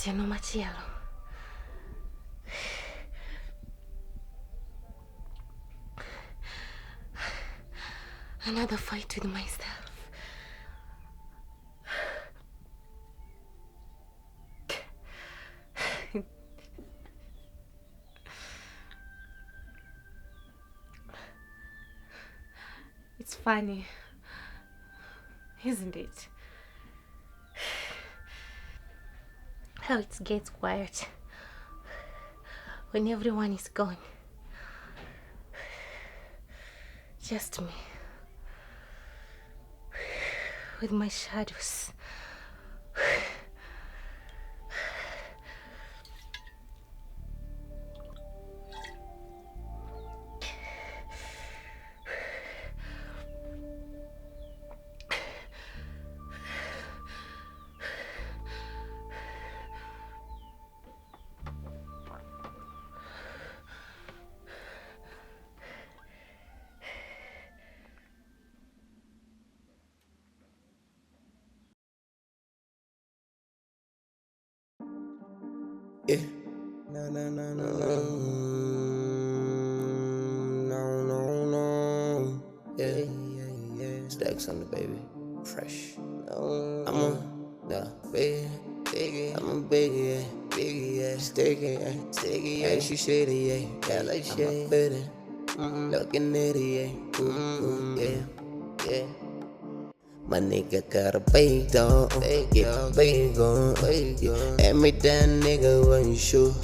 Otieno machielo. Another fight with myself. It's funny, isn't it? How it gets quiet when everyone is gone. Just me with my shadows. Yeah. No, no, no, no, no. No, no, no. Yeah, yeah, yeah. Stacks on the baby. Fresh. No, I'm a, no, big, big. I'm a big, yeah, big, yeah. Sticky, yeah, sticky, yeah. And she shitty, yeah. Yeah, like shit. I'm looking at it, yeah. Mm-hmm, yeah, yeah. My nigga got a big dog, yeah, big gun, yeah. And me that nigga wasn't sure,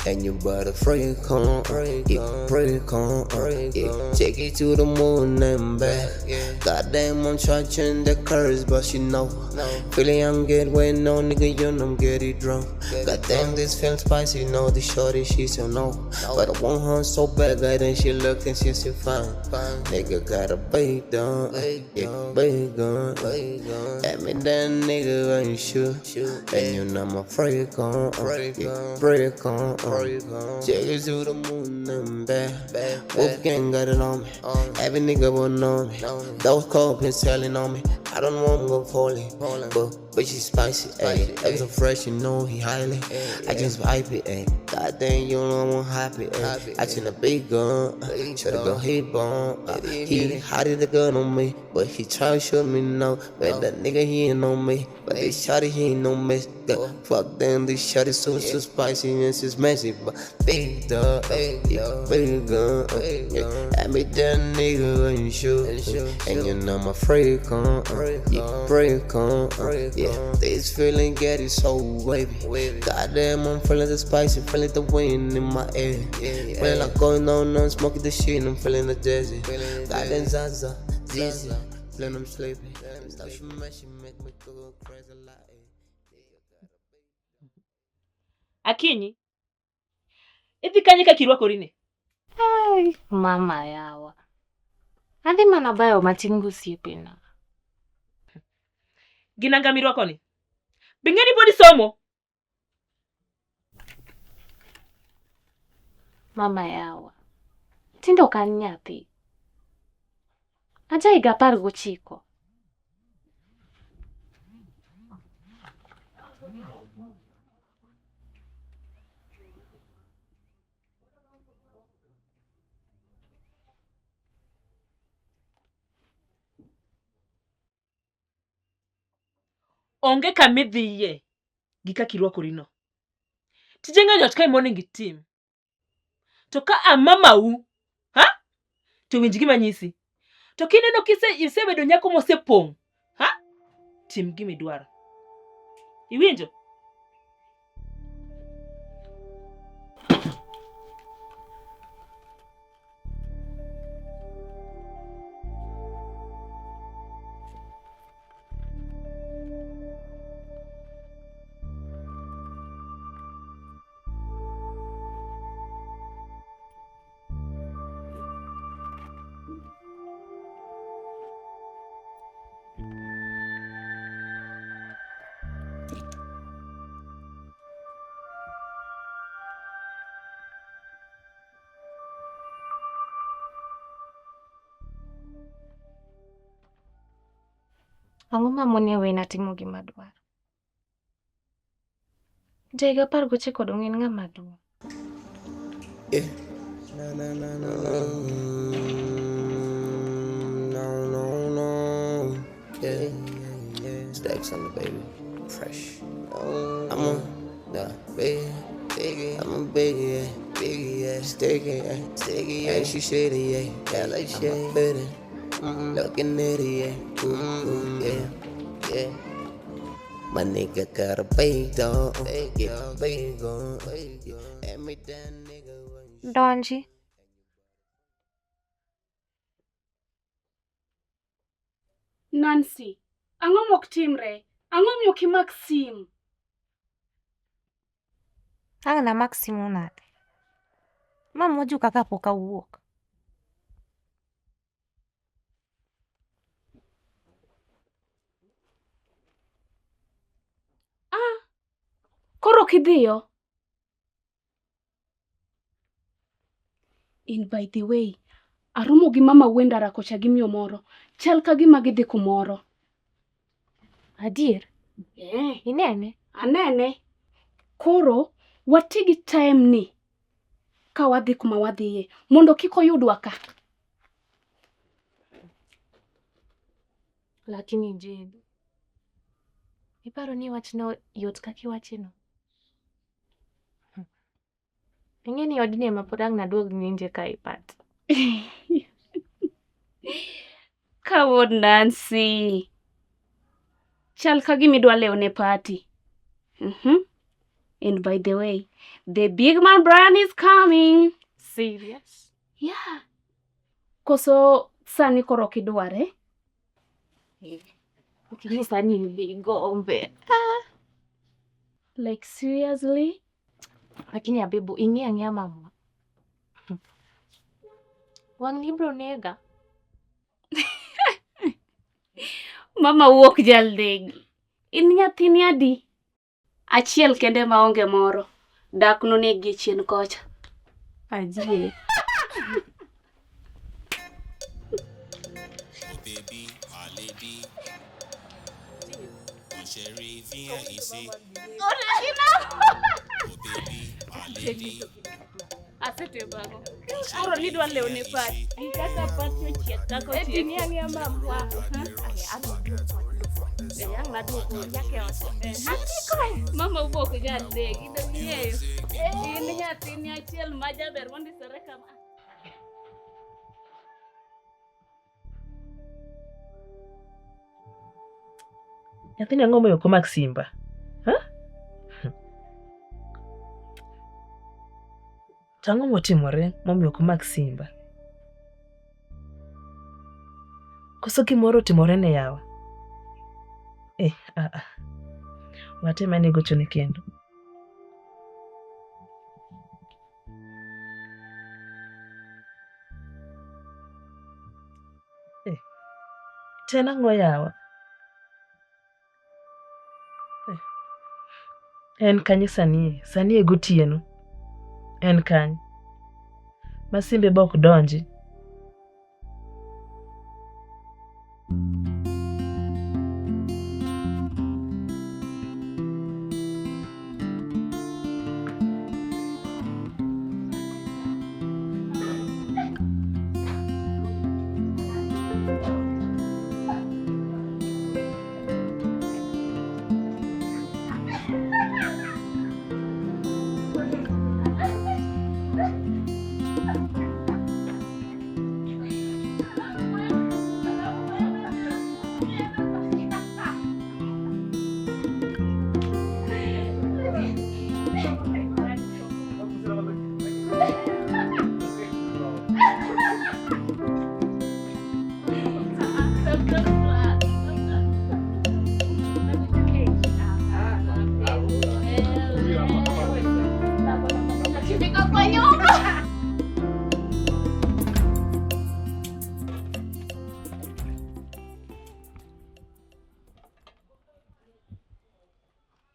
and you better freak on, yeah, freak on, yeah. Take it to the moon and back. Goddamn, I'm charging the curse, but she know. Feeling I'm get wet, no nigga, you know I'm getting drunk. Goddamn, this feeling spicy, know the shorty, she so no. But I want her so bad, goddamn, she look and she so fine. Nigga got a big dog, yeah, big gun. At me that nigga ain't sure, and you know my freak on, yeah, freak on, take it to the moon and back. Wolf gang got it on me, every nigga will know me. Those cold been selling on me. I don't want to go falling, but she spicy, ayy. I'm so fresh, you know he highly. I just hype it, ayy. Goddamn, you know I'm happy, ayy. I seen a big gun, try to go hit bomb. He hid the gun on me, but he try to shoot me no. But that nigga he ain't on me, but this shawty he ain't no mess. Fuck them, this shawty so spicy and she's messy, but big dog, yeah, big gun, yeah. I made that nigga ain't sure, and you know my freak on, yeah, freak on, yeah. This feeling getting so wavy. Goddamn, I'm feeling the spicy, feeling the wind in my ear. Feeling like going on, I'm smoking the shit, I'm feeling the dizzy. Goddamn Zaza, dizzy, feeling I'm sleepy. Stop she make me go crazy like. Akinyi, idhi kanye ka kirwakorine? Ai, mama yawa. Adhi mana bayo matin gosiepena. Gin anga mirwakoni? Be ing'e ni pod isomo? Mama yawa. Tinde ok an nyathi. Aja higa 19. Onge kamidhiye gi kaka irwakorino. Tije ng'eny ot kae monego itim. To ka amamau, ha? To winj gima anyisi. To kineno kise isebedo nyako mosepong', ha? Tim gima idwaro. Iwinjo? Ang'o mamoni wena timo gima adwaro? Ja higa 19 dong' en ng'ama duong'. Yeah. No, no, no, no, no. No, no, no. Yeah, yeah. Stacks on the baby. Fresh. I'm a yeah, big, big. I'm a big, yeah, big, yeah. Sticky, yeah, sticky, yeah. And she shitty, yeah. Yeah, like shit. Better. Looking at it, yeah. Mm-hmm, yeah, yeah. My nigga got a big dog. Yeah, big on. Every damn nigga. Donji. Nancy, ang'o mok timre? Ang'o miyo ok imak sim? Ang' namak simu nade? Ma mojuka kapok awuok. Ah, koro ok idhiyo? In by the way, aromo gi mama Wendara kocha gi miyo moro. Chal ka gima gidhi kumoro. Adier? Eh, Inene? anene. Koro wati gi time ni ka wadhi kuma wadhiye mondo kik oyudwa ka. Lakini Jane, iparo ni wachno yot kaka iwacheno? Ing'e ni odni ema pod ang' naduog winje ka ipat. Come on Nancy. Chal ka gima idwa lewo ne party. And by the way, the big man Brian is coming. Serious? Yeah. Koso sani koro ok idware? Lakini sani nigombe. Like seriously? Lakini Abibu, ing'e ang'eya mama. Wang' ni bro nega. Mama wuok jal negi. In nyathini adi? Achiel kende maonge moro. Dak nonegi chien kocha. Ajie. Oh baby, my lady. Mon chéri, viens ici. Oh baby, my lady. Asetemago. Koro nidwa lewo ne party. Kaka party ochiek kaka ochiek. Eti ni ang'eya mama. Mama wuok jal negi. Dong ing'eyo. In nyathini achiel ma jaber mondisore kama. Nyathini ang'o momiyo ok omak simba? Ha? To ang'o motimore momiyo ok omak simba? Koso gimoro otimore ne yawa? Eh, ah ah. Watem ane gochone kendo. Eh, to en ang'o yawa? Eh, en kanye sani? Sani e gotieno. En kanye? Ma simbe be ok donji.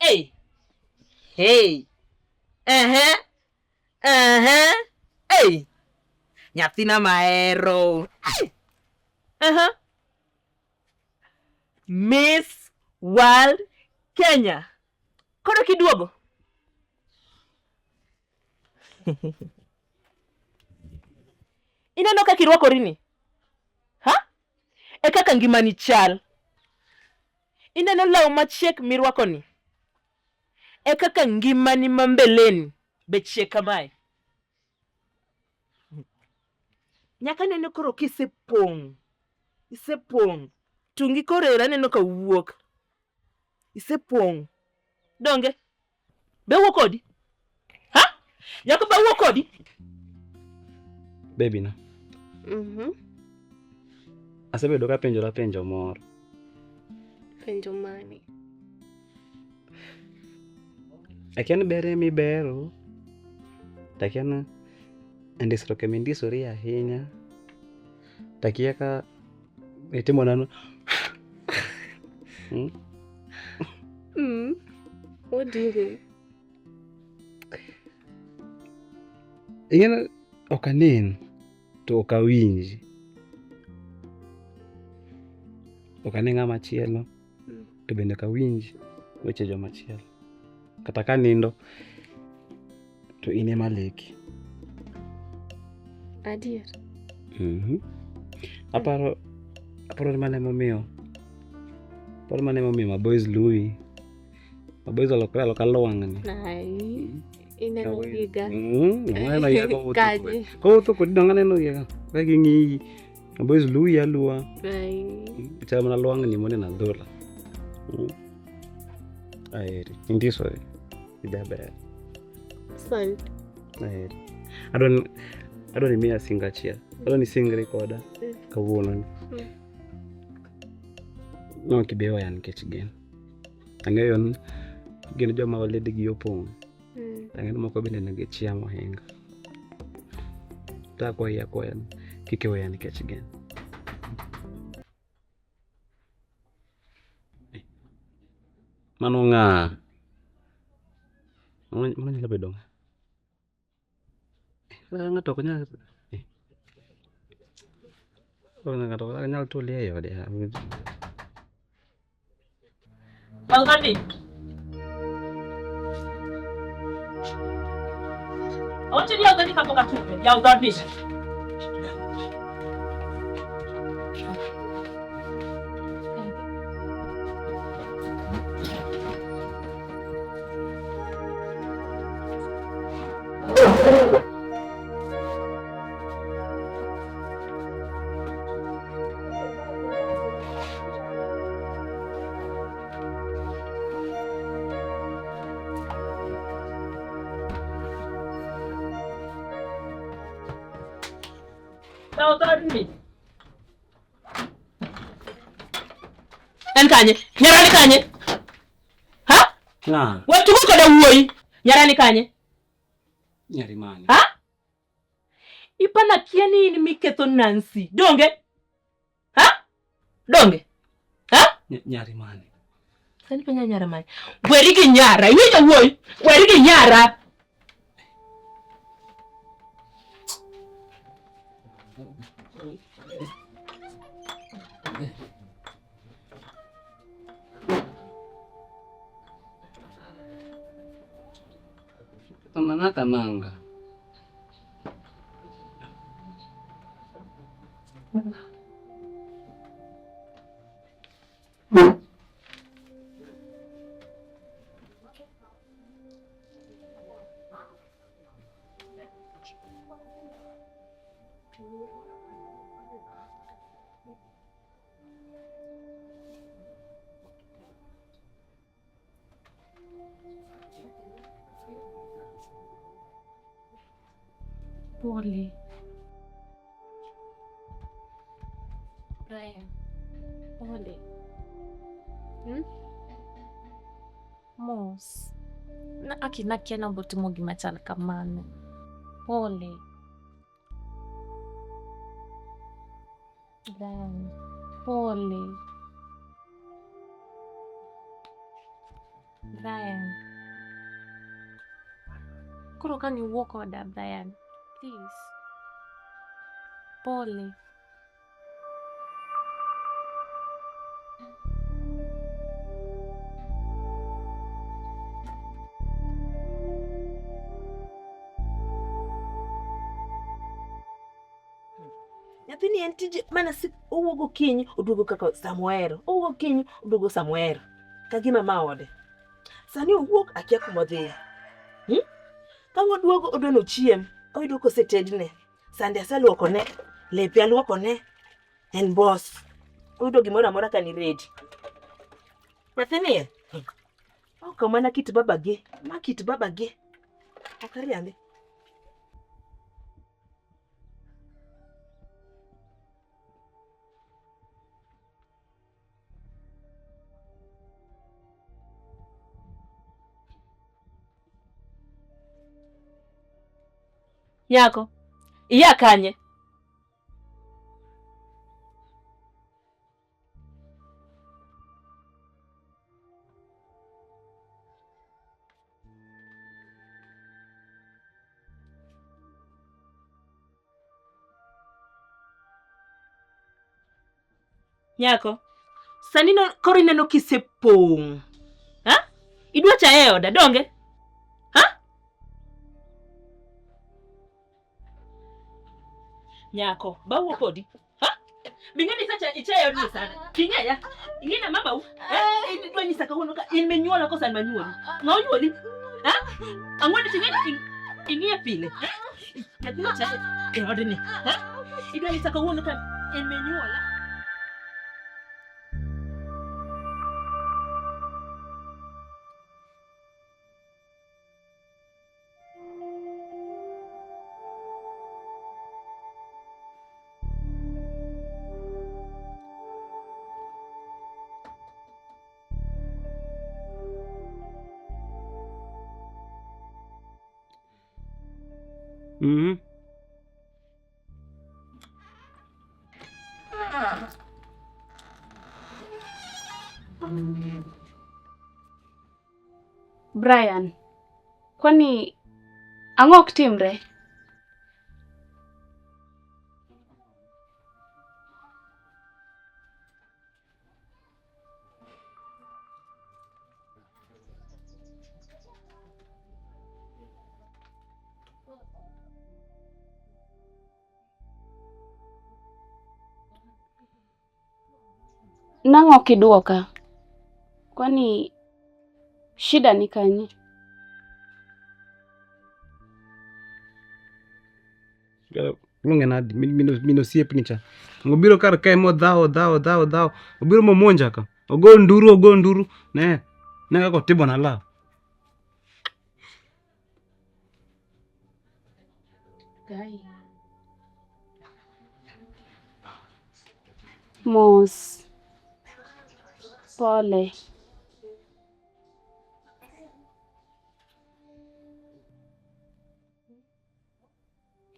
Hey. Hey. Ehe. Ehe. Hey. Nyathina mahero. Ay. Aha. Miss World Kenya. Koro kiduogo. Ineno kaka irwakorini? Ha? E kaka ngimani chal. Ineno law machiek mirwakoni? E kaka ngimani ma mbeleni be chiek kamae. Nyaka nene koro kisepong', isepong', tungi koro ero aneno ka wuok. Isepong'. Donge? Be wuok kodi? Ha? Nyako be wuok kodi? Baby na. Mhm. Asebedo ka penjora penjo moro. Penjo mane? Akia ni ber ema ibero. To akia ni ndisruok ema indisori ahinya. To akia ka itimo nano. Hmm? Mm. What do you mean? Ing'e ok anen to ok awinji. Ok ane ng'ama chielo to bende ok awinj weche joma chielo. Kata ka nindo to in ema aleki. Adier. Mhm. Aparo aparo ni mano emomiyo aparo mano emomiyo maboys luwi. Maboys olokore aloka lwang'ni. Ai. Ineno giga. Aneno giga kowuotho Kaje. kodi. Kowuotho kodi donge aneno giga. Ka ging'iyi. Maboys luwi aluwa. Ai. Chal mana lwang'ni moneno adhola. Aheri. Indisori. Ijaber. Asante. Aheri. Adwa ni imiya singo achiel. Adwa ni isingri koda kawuono ni. Ne ok ibi weya nikech gin. Ang'eyo ni gin joma oledgi opong'. Ang'eyo ni moko bende nigi chia mohingo. To akwayi akwaya ni kik iweya nikech gin. Mano ng'a? Mano nyalo bedo ng'a? Ng'ato ok nyal ng'ato ok nyal tulie e ode. Yaw dhoodni. Awacho ni yaw dhoodni kapok atume. Yaw dhoodni. Yaw dhoodni. En kanye? Nyara ni kanye? Ha? Ng'a? We tugo koda wuoyi. Nyara ni kanye? Nyari mane? Ha? Ipana kia ni in miketho Nancy. Donge? Ha? Donge? Ha? Nyari mane? Sani penja nyara mane? Weri gi nyara. Iwinjo wuoyi? Weri gi nyara. Manaka nanga. Pole. Brian, pole. Hmm? Mos. Na aki nakia na timo gima chal kamano. Pole. Brian, pole. Brian. Koro ka niwuo koda, Brian. Please. Pole. Nyathini en tije mana si owuok gokinyi oduogo kaka samohero. Owuok gokinyi oduogo samohero. Ka gima ma ode. Sani owuok akia kuma odhiye. Ka ang' oduogo odwa ni ochiem, oyudo kosetedne. Sande aseluokone, lepe aluokone, en boss. Oyudo gimoro amora ka ni ready. Nyathini e, ok mana kit babagi, ma kit babagi. Ok ariambi. Nyako, iya kanye? Nyako, sani no, koro ineno kisepong'. Ha? Idwa chaye e oda, donge? Ha? Nyako, bawuo kodi. Ha? Bing'e ni sacha ichaye odni sana. Ing'eya? Ing'e na mamau? Eh? Idwa nyisa kawuono ka in minyuola koso an manyuoli? Ng'a onyuoli? Ha? Ang'wen to ing'e ing'iye pile. Eh? Nyathi chaye e odni. Ha? Idwa nyisa kawuono ka in minyuola? Brian, kwani ang'o ok timre? Nang'o ok idwoka? Kwani shida ni kanye? Iluonge nadi? Min osiepni cha. Obiro kar kae modhawo dhawo dhawo dhawo. Obiro momonja ka. Ogo nduru ogo nduru. Ne. Ne kaka otibona law. Mos. Pole.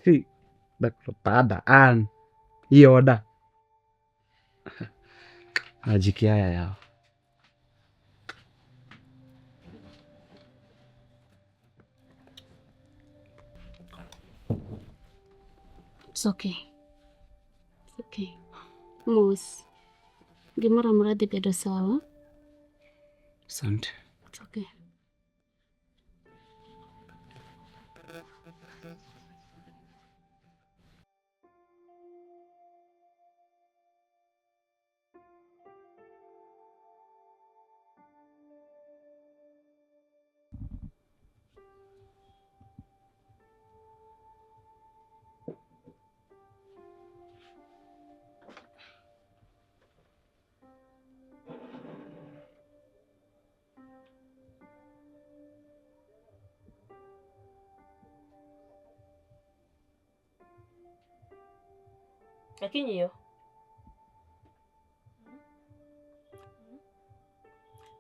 Si. Pada an. Ioda. Ajikiaya yao. It's okay. It's okay. Mos. Gimoro amora dhi bedo sawa. Asante. It's okay. Akinyi yo.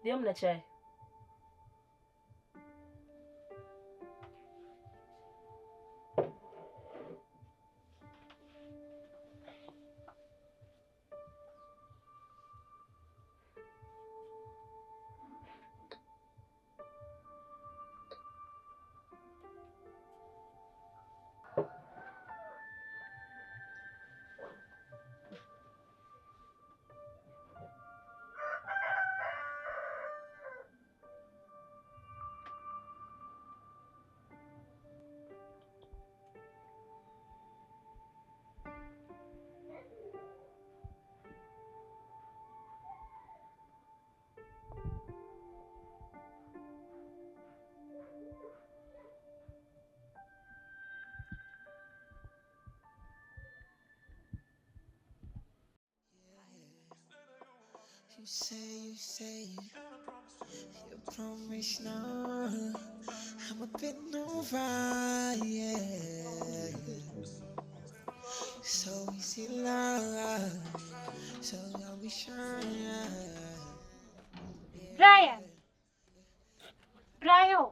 Dhi omna chai. You say, you say, you promise now. I'm a bit over, yeah. So easy love, so I wish I. Brian. Brian.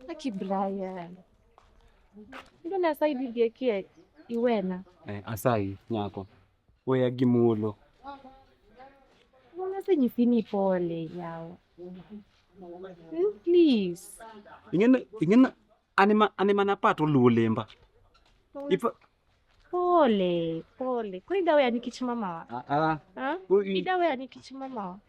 Aki Brian. Mbona asayi bigie iwena? Asayi nyako. Weya gi muolo. Mbona asenyisi ni pole yawa. Please. Ing'e an ema napat oluwo lemba. Pole, pole. Koro idaweya nikech mamawa? Ah. Ha? Idaweya nikech mamawa?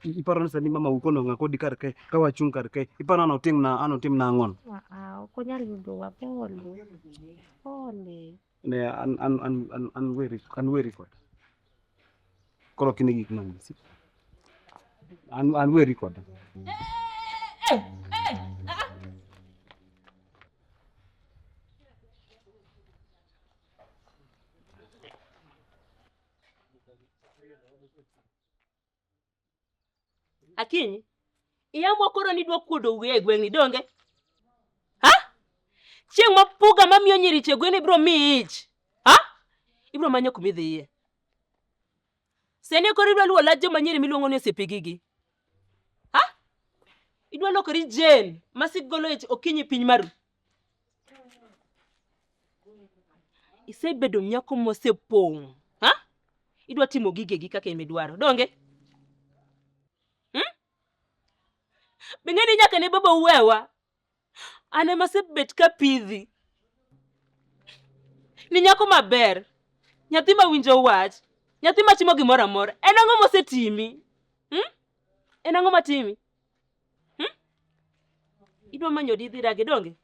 Iparo ni sani mama ukono ng'a kodi kar kae, ka wachung' kar kae, iparo an otim na ang'ono? Ah, ok onyal yudowa. Pole. Pole. Ne an weri koda. Koro ok ine gik manyisi. An weri koda. Akinyi, iyamwa koro ni idwa kuodo wiya e gweng'ni donge? Ha? Chieng' ma puga mamiyo nyiri ich e gweng'ni biro miyi ich. Ha? Ibiro manyo kuma idhiye. Sani koro idwa luwo lach joma nyiri miluongo ni osiepegigi. Ha? Idwa lokori Jane ma sik golo ich okinyi piny maru. Isebedo nyako mosepong'. Ha? Idwa timo gigegi kaka in idwaro, donge? Be ing'e ni nyaka ne baba uwewa, an ema asebet ka pidhi. Ni nyako maber, nyathi ma winjo wach, nyathi ma timo gimoro amora. En ang'o mosetimi? En ang'o matimi? Idwa manyo odi idhi dagi donge?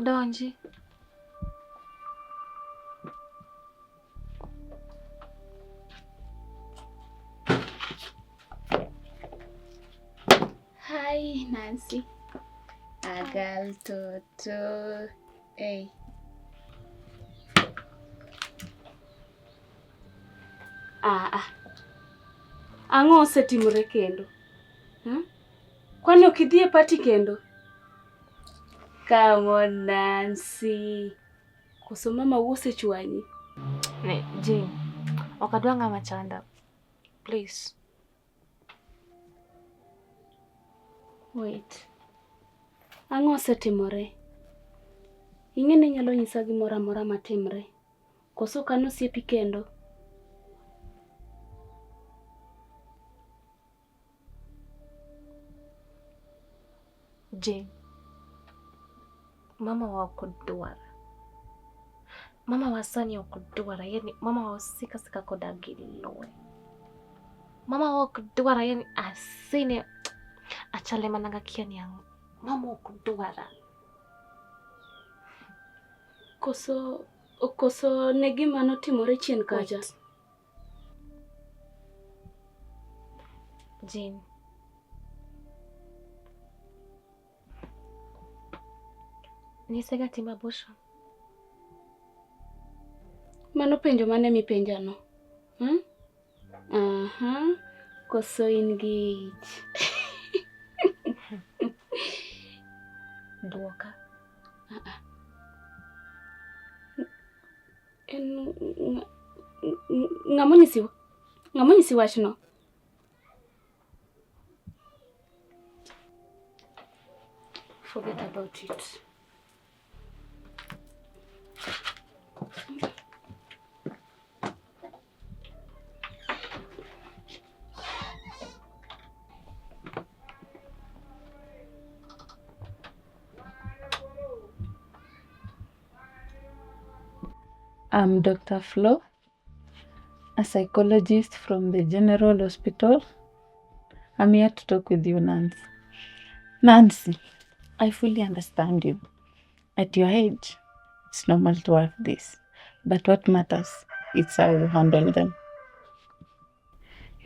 Donji. Hi Nancy. Agal toto. Hey. Ah. Ang'o osetimore kendo? Kwani ok idhi e party kendo? Come on Nancy. Koso mama wuo osechwanyi? Ne, Jane. Ok adwa ng'ama chanda. Please. Wait. Ang'o osetimore? Ing'e ni inyalo nyisa gimoro amora matimre. Koso ok an osiepi kendo? Jane. Mama wa ok dwara. Mama wa sani ok dwara, yani mama wa osika sika koda gi lowe. Mama wa ok dwara, yani asine achale mana gakia ni ang'o. Mama ok dwara. Koso ne gima notimore chien kacha. Wait. Jane. Nisega timo abortion. Mano penjo mane mipenjano? Hmm? Aha. Koso in gi ich. Duoka. En ng'ama onyisi ng'ama onyisi wachno? Forget about it. I'm Dr. Flo, a psychologist from the General Hospital. I'm here to talk with you, Nancy. Nancy, I fully understand you. At your age, it's normal to have this. But what matters is how you handle them.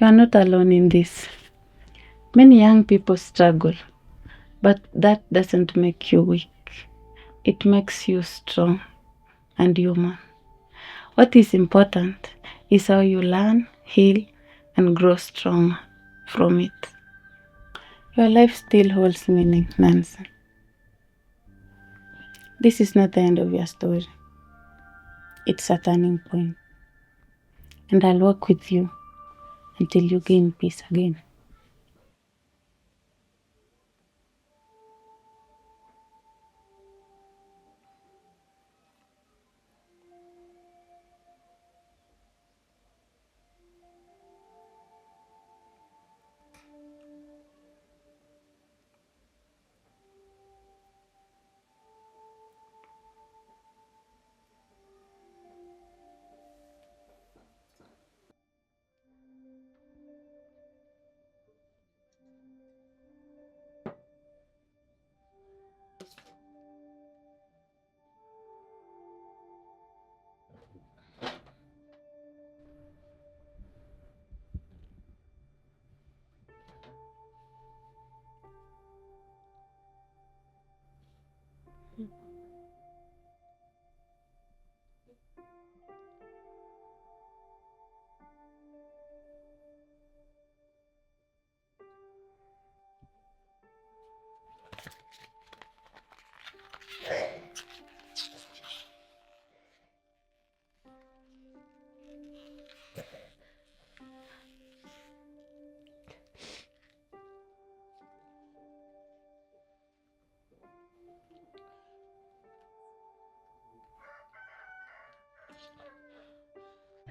You are not alone in this. Many young people struggle, but that doesn't make you weak. It makes you strong and human. What is important is how you learn, heal, and grow strong from it. Your life still holds meaning, Nancy. This is not the end of your story. It's a turning point. And I'll work with you until you gain peace again.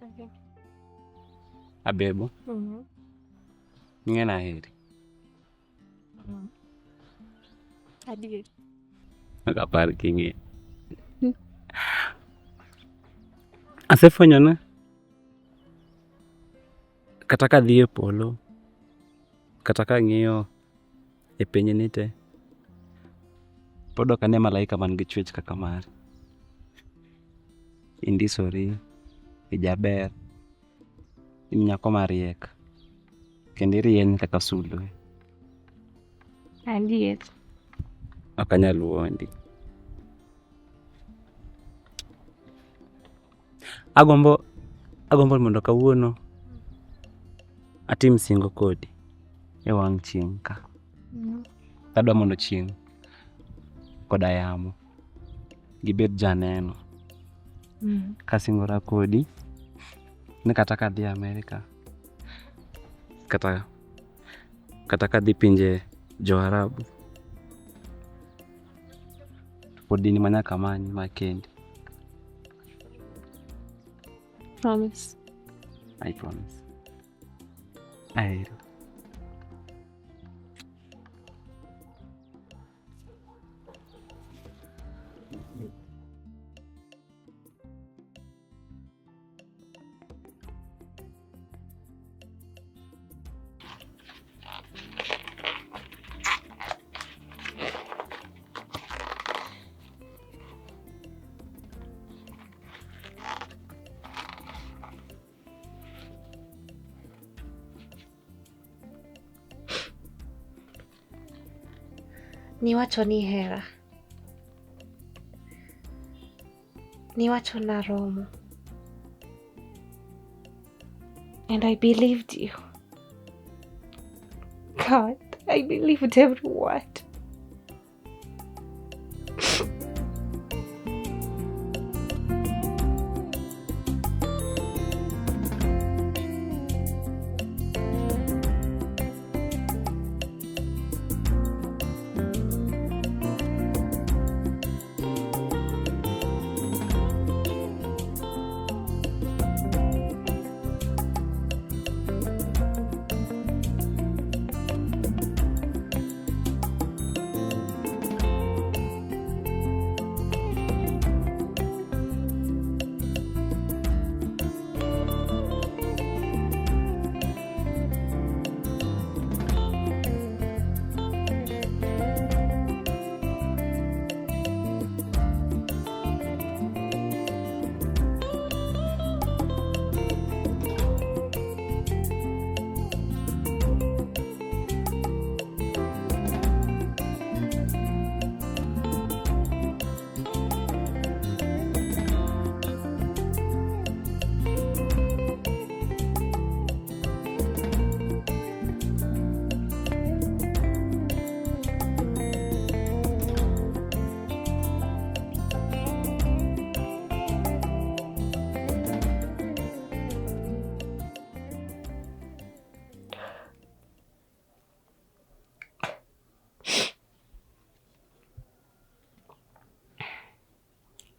Okay. Abebo. Ing'e aheri. Adier. Ok apar king'e. Asefwenyo ni kata kadhi e polo, kata kang'iyo e pinyni te, pod ok ane malaika man gi chwech kaka mari. Indisori, ijaber, in nyako mariek, kendo irieny kaka sulwe. Adier. Ok anyal wuondi. Agombo mondo kawuono atim singo kodi e wang' chieng' ka. Adwa mondo chieng' koda yamo gibed janeno. Kasingora kodi ni kata kadhi Amerika, kata kadhi pinje jo Arabu, pod in ema nyaka amanyi makendi. Promise. I promise. Aheri. Niwacho ni ihera. Niwacho naromo. And I believed you. God, I believed every word.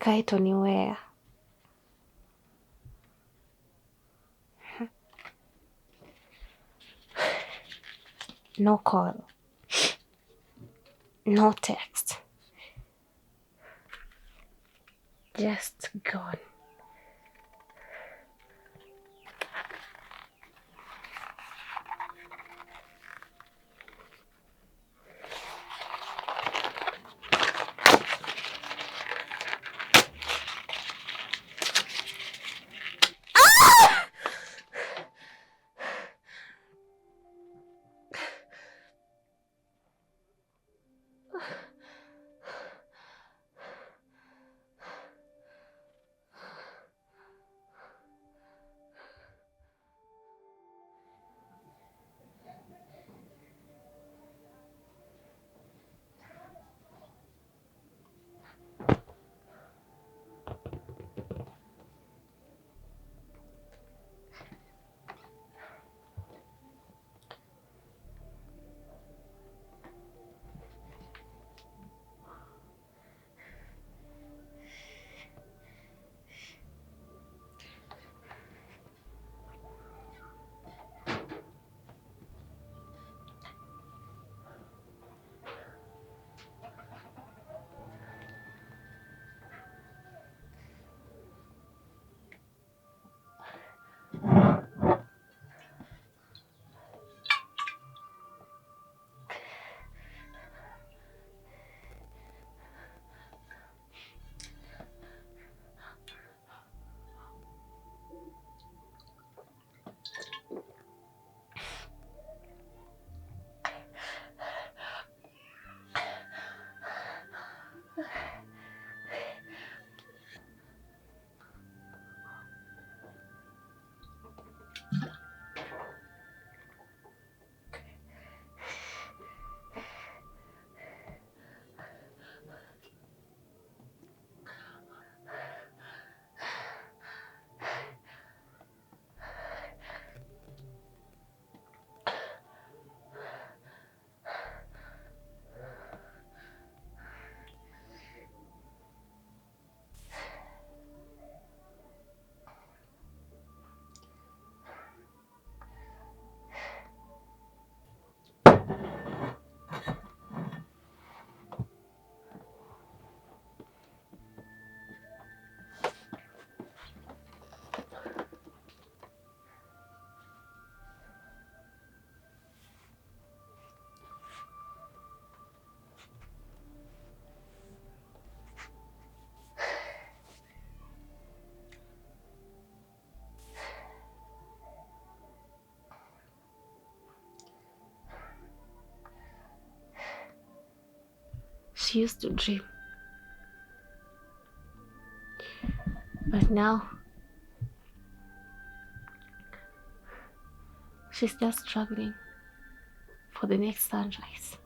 Kae to niweya. No call. No text. Just gone. She used to dream. But now, she's just struggling for the next sunrise.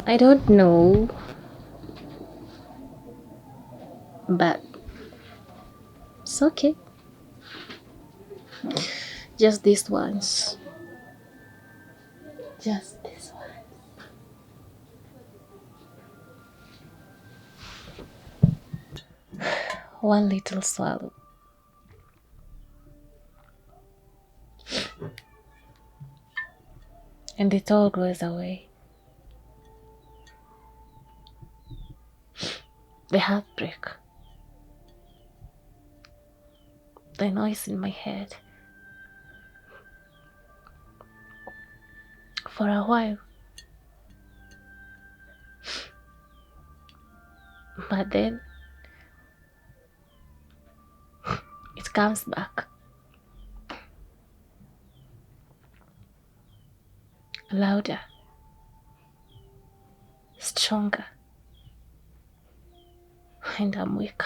I don't know, but it's okay. Just this once. Just this one. One little swallow. And it all goes away. The heartbreak. The noise in my head. For a while. But then it comes back. Louder. Stronger. And I'm weak.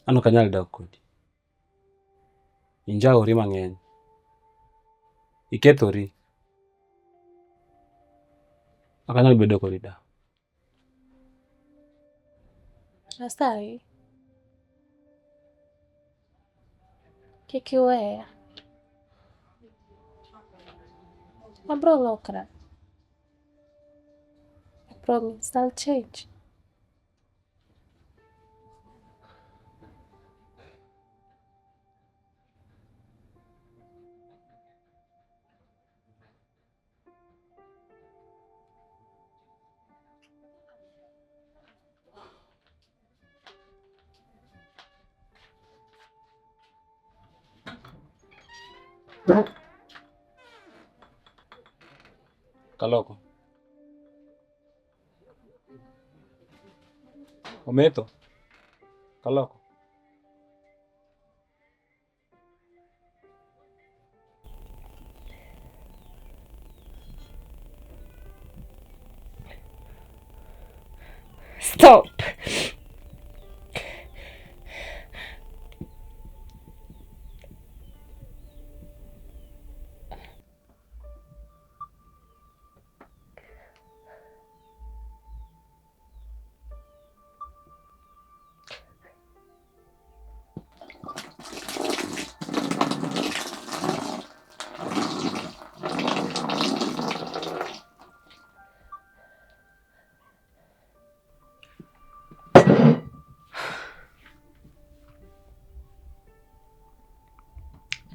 An ok anyal dak kodi. Injawori mang'eny. Ikethori. Ok anyal bedo kodi da. Asayi. Kik iweya. Abro lokra. I promise I'll change. Kaloko. Ometho. Kaloko. Stop.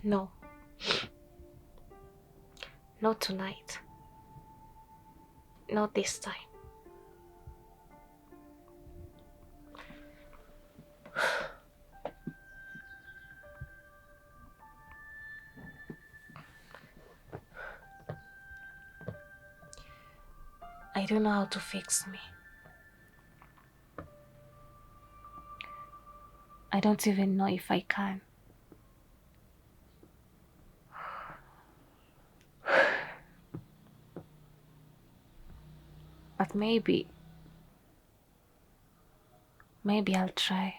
No. Not tonight. Not this time. I don't know how to fix me. I don't even know if I can. But maybe I'll try.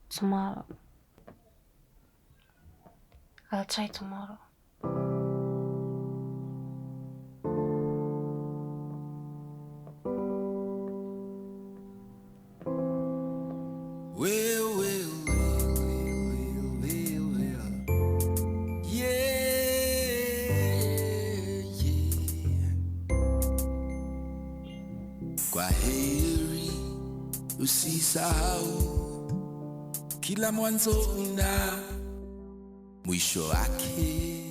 Tomorrow. I'll try tomorrow. Well, well, well, well, well, yeah, yeah. Kwa heri usisahau, kila mwanzo una mwisho wake.